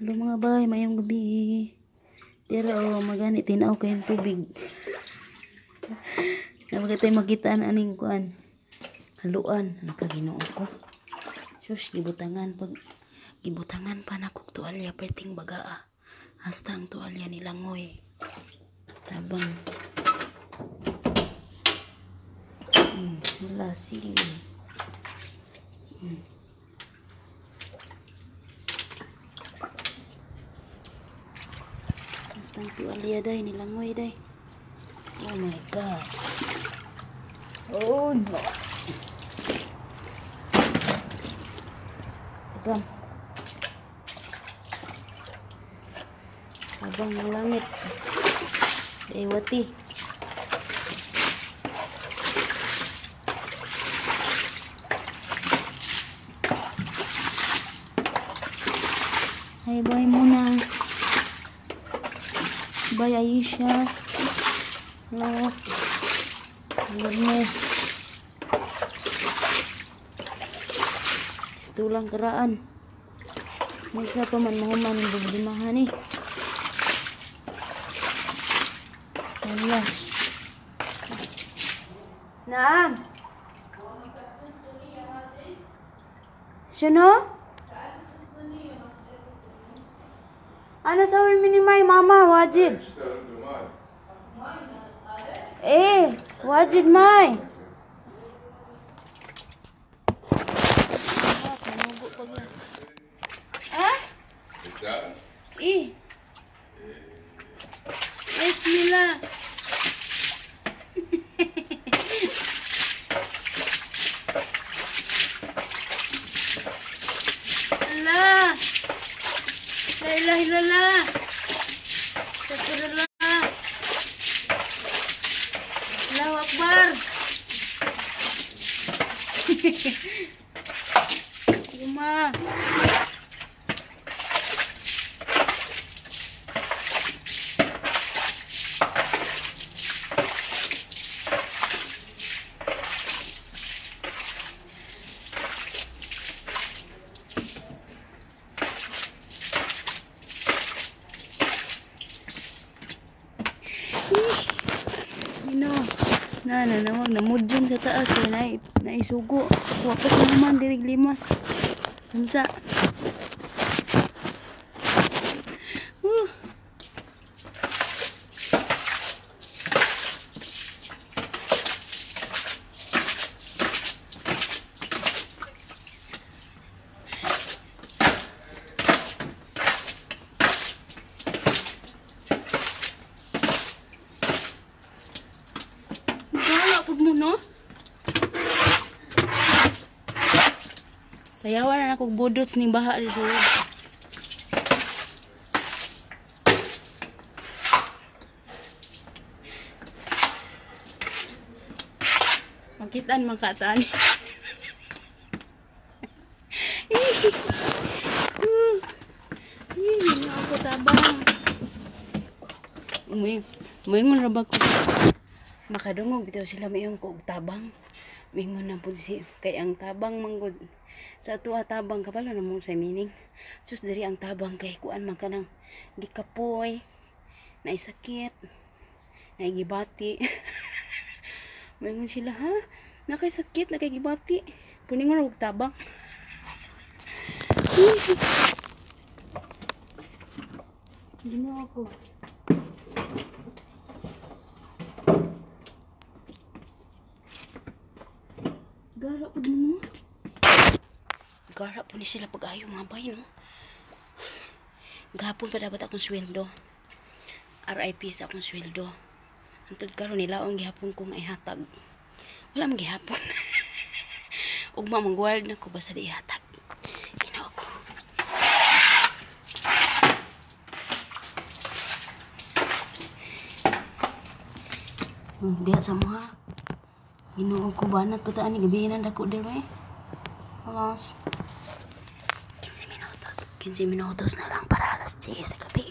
Hello mga bay, mayong gabi. Tira o magani tinaw kayong tubig. Dapat tayo makita na aning kuan. Haluan, nakaginoo ko. Sus, gibutangan pag gibutangan pa na kog tuwalya perting bagaa. Hasta ang tuwalya nilangoy. Tabang. Wala sige. Hasta ang tuwalya day nilangoy day. Oh my God. Oh no. Tabang. Tabang ng langit. Dewati. Hi, bye muna. Bye, Aisha. Hello. Goodness. Pistulang karaan. May isa pa man mahuman ang problemahan eh. Wala. Naam. Sino? Ano sabi ni may mama wajid? Eh, wajid may. Ah? Eh. Bismillah. Allah. La ilaha illallah. Astagfirullah. Allahu Akbar. Uma. No, na na nawag namudyon sa taas eh, naisugo. Wa pa sa naman dirig limas. Unsa? No? Sayawan na akong budots ning baha di sulod. Makitaan man kataan. Ako tabang. Muingon ra ba ko? Makadungog bitaw sila mayon ko og tabang. Mingon na pud si kay ang tabang manggod sa tuwa tabang kabalo na mo sa meaning. Sus diri ang tabang kay kuan man kanang gikapoy, naisakit, naigibati. Mingon sila ha, nakay sakit, nakay gibati. Puningon og tabang. Ginoo ko. Gara po mo. Gara po ni sila pag-ayo mga bay, no? Gahapon pa dapat akong sweldo. RIP sa akong sweldo. Antod karon nilaong gihapon kong ihatag. Wala man gihapon. Ugma mangwild na ko basta di ihatag. Ginoo ko. Diha sa mga Ginoo ko banat pa taan ni gabi nang dako dire. Alas 15 minutos. 15 minutos na lang para alas 10 sa gabi.